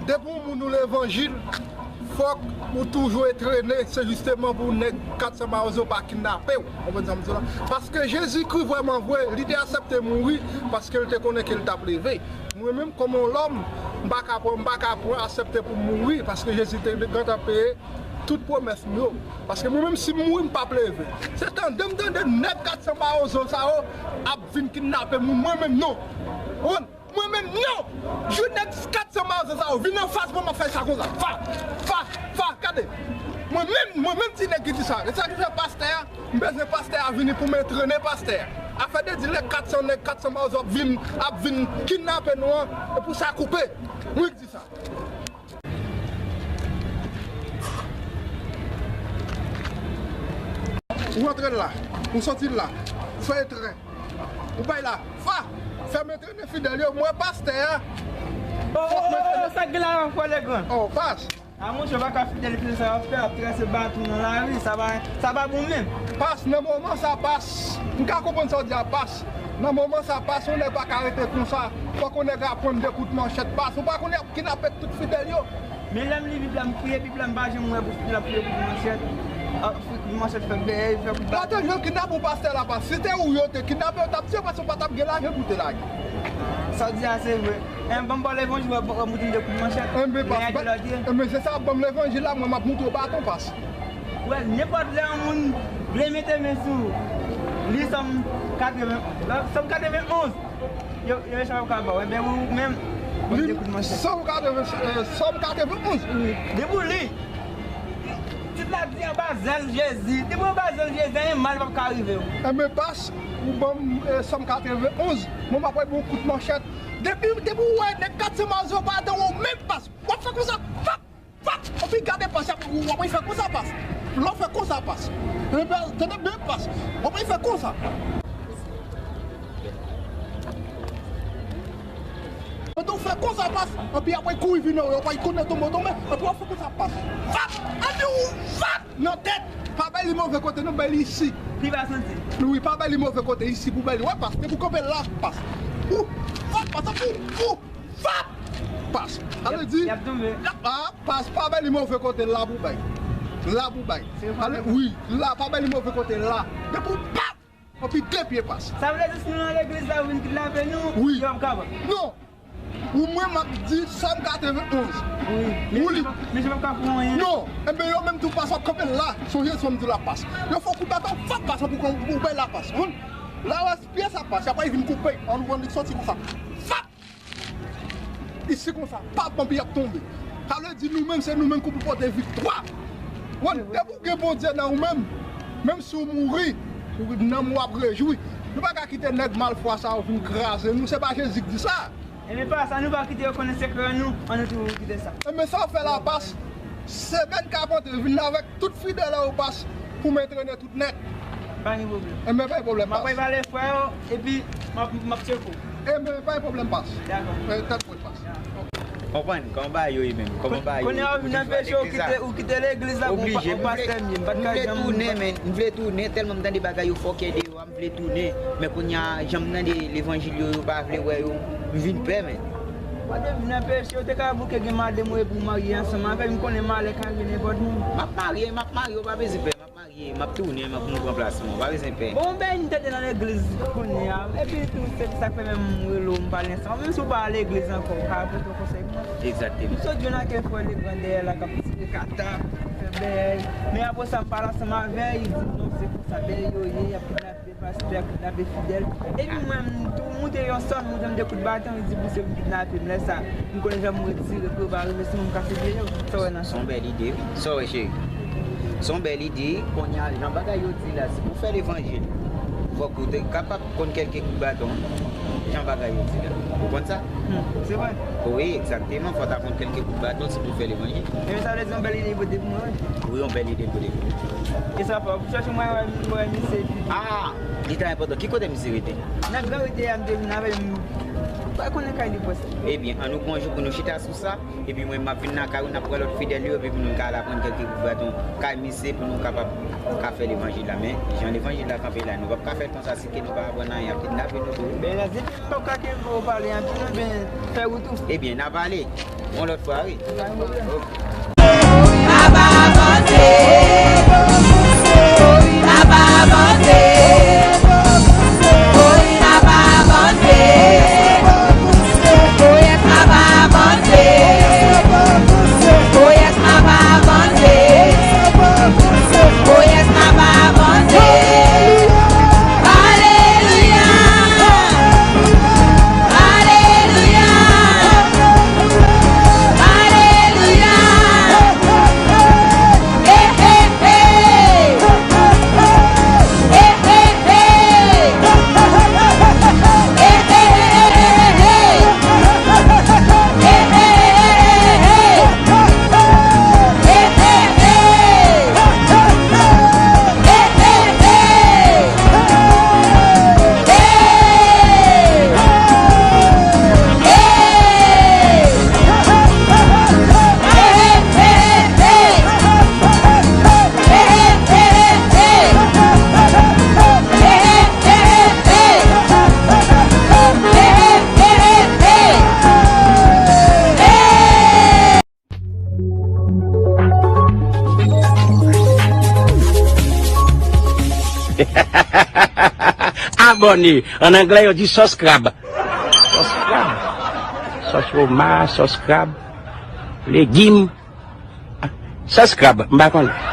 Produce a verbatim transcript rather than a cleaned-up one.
Depi yon moun ou levanjil, fòk ou toujou entrene, se jisteman pou nèg kat san mawozo pa kidnape w. Konprann sa m di w la? Paske Jezikri vrèman vre, li te aksepte mouri paske l te konnen ke l t ap leve. Mwen menm, kòm yon lòm, m pa ka pran, m pa ka pran aksepte pou m mouri, paske Jezi te gentan peye tout pwomès m yo. Paske mwen menm, si m mouri, m p ap leve. Se tande m tande nèg kat san mawozo sa yo ap vin kidnape moun, mwen menm non. Konprann? Mwen menm non! Jou nèg kat san mawozo sa yo vin anfas mwen, m ap fè sa konsa. Fa! Fa! Fa! Gade! Mwen menm, mwen menm ti nèg ki di sa. E sa ki fè pastè a, m bezwen pastè a vini pou m entrene pastè a. Afè de di lè kat san nèg, kat san mawozo ap vin, ap vin kidnape nou an, e pou sa koupe. Mwen ki di sa. Ou rantre la, ou soti la, ou fè entren. Ou bay la, fa, fè m entrene fidèl yo, mwen pastè a. Oh, oh, oh, oh, sa k gen la, frè Legran? Oh, pas. A monchè, w pa ka fidèl epi sa w ap fè, ap trase baton nan lari, sa pa, sa pa bon menm. Pas, nan moman sa, pas. M ka konprann sa w di a, pas. Nan moman sa, pas, yon nèg pa ka rete konsa. Fòk yon nèg aprann de kout manchèt, pas. Ou pa konn y ap kidnape tout fidèl yo. Men lè m li Bib la, m fouye Bib la, m pa janm wè pou fidèl ap fouye kout manchèt, ap fouye kout manchèt, fè bèy, fè kout baton. Yo te jwenn kidnape yon pastè la, pas. Si te ou yo te kidnape, yo t ap tiye, paske w pa t ap gen lajan pou te lage. Sa w di a se vre. En, ban m ba w levanjil, w ap, w ap moute m de kout manchèt. Enben, pas, lè a di lòt ye. Enben, se sa, ban m levanjil la, mwen, m ap moute w baton, pas. Wè, nenpòt lè yon moun vle mete men sou li, Sòm katreven, Sòm katreven onz. Yo, yo, sa yo ka ba w. Enben, ou menm, ou de kout manchèt. Sòm katreven, eh, Sòm katreven onz. Wi. Depi w li, tit la di anba zèl Jezi. Depi w anba zèl Jezi, anyen mal p ap ka rive w. Enben, pas, ou ban m, eh, Sòm katreven onz. Mwen, m ap bay bon kout manchèt. Depi, depi w wè nèg kat san mawozo pa adan w menm, pas, w ap fè konsa, pap! Fak! Epi gade pas, w ap fè konsa, pas. Lè w fè konsa, pas. Tande byen, pas. W ap fè konsa. Pandan w fè konsa, pas, epi apre kouri vin nan w, w ap konnen tonbe, tonbe, epi w ap fè konsa, pas. Fak! Epi w fak! Nan tèt! Pa bay li move kote, non, bay li isi. Pi ba santi. Wi, pa bay li move kote, isi pou bay li. Wè, pas, depi w kanpe la, pas. Ou, fak, pas, ou, ou. Fap! Pas. Sa vle di, y ap tonbe. Y ap, ah, pas, pa bay li move kote la pou bay. La pou bay. Se ale, wi, la, pa bay li move kote la. Depi w pap! Epi de pye pas. Sa vle di si nou nan legliz la, ou vin kidnape nou, wi, yo ap kapab. Non. Ou mwen m ap di Sòm katreven onz. Wi. Ou li. Men je p ap ka fè anyen. Non. Enben, yo menm tou pas w ap kanpe la. Sonje sa m di la pas. Yo fè w kout baton, fap pas, pou w bay la pas. Konn? La w ap pye sa pas, y ap vin koupe. An nou konn li soti konsa. Fap! Isi konsa, pa bon, pi y ap tonbe. Sa vle di nou menm, se nou menm ki pou pote viktwa. Wè, depi w gen Bondye nan ou menm, menm si w mouri, ou, nanm ou ap rejwi. Nou pa ka kite nèg malfwa sa yo vin kraze nou. Se pa Jezi ki di sa. Enben, pa sa, nou pa kite yo konnen sekrè nou, an nou toujou kite sa. Enben, sa w fè la, pas, semèn k ap antre, vin avèk tout fidèl a yo, pas, pou m entrene tout nèt. Pa gen pwoblèm. Enben, pa gen pwoblèm, pas. M ap prepare frè yo, epi m ap, m ap tcheke w. Enben, pa gen pwoblèm, pas. Dakò. Eh, tèt mwen, pas. Konprann, kòman bagay yo ye menm? Kòman bagay yo? Kounye a, w vin anpeche w kite, w kite legliz la pou w pa, w pa sèmye. M pa t ka janm. M vle tounen, men, m vle tounen, tèlman m tande bagay yo fòkè deyò a, m vle tounen. Men kounye a, jan m tande levanjil yo, yo pa vle wè yo, m vin pè, men. Pandan m vin anpeche w, te ka bouke gen madanm ou epi w marye ansanm avè l, m konnen malè ka rive nenpòt moun. M ap marye, m ap marye, w pa bezwen pè. Marye, m ap tounen, m ap, m pran plas mwen, w pa bezwen pè. Bon, m bèy m tande nan legliz kounye a. Epi tou, se sa k fè menm m rele w, m pale ansanm. Menm si w pa al legliz ankò, w ka pote yon konsèy pou mwen. Egzakteman. M sot jwenn ak yon frè Legran dèyè la k ap tire kata, fè bèy. Men apre sa, m pale ansanm avè l, li di m non, se konsa bèy yo ye, y ap kidnape pastè, kidnape fidèl. Epi mwen, m tou moute yon sòn, moute m de kout baton, li di pou se m kidnape m. Lè sa, m konnen jan m retire pou yo pa rive sou mwen, m kase pye yo. Sa w wè nan sa? Se yon bèl ide, wi. Sa w wè, cheri? Se yon bèl ide. Kounye a, jan bagay yo di la, si pou fè levanjil, fòk ou te kapab konn kèlke kout baton. Jan bagay yo di la. Ou konn sa? Hmm, se vre. Wi, egzakteman. Fò w ta konn kèlke kout baton si pou fè levanjil. Men sa vle di yon bèl ide pote pou mwen, wi. Wi, yon bèl ide pote pou mwen. E sa fè, w ap chèche mwen, wè, wè, misye. Ah! Li ta enpòtan. Ki kote misye rete? Nan gran rete a, m te vin avè l, m pa konnen kay li pwès. Ebyen, ann nou pran yon jou pou nou chita sou sa, epi mwen, m ap vin lakay ou, n ap pran lòt fidèl yo, epi pou nou ka al aprann kèlke kout baton kay misye, pou nou kapab ka fè levanjil la. Men, jan levanjil la kanpe la, nou p ap ka fè l konsa si ke nou pa aprann anyen, y ap kidnape nou tou. Ben, la, depi m p ap ka kenbe w pale anpil, oubyen fè wout ou. Ebyen, n ap ale. Yon lòt fwa, wi. Abòne. An anglè, yo di sòs krab. Sòs krab. Sòs woma, sòs krab. Legim. Sòs krab, m pa konnen.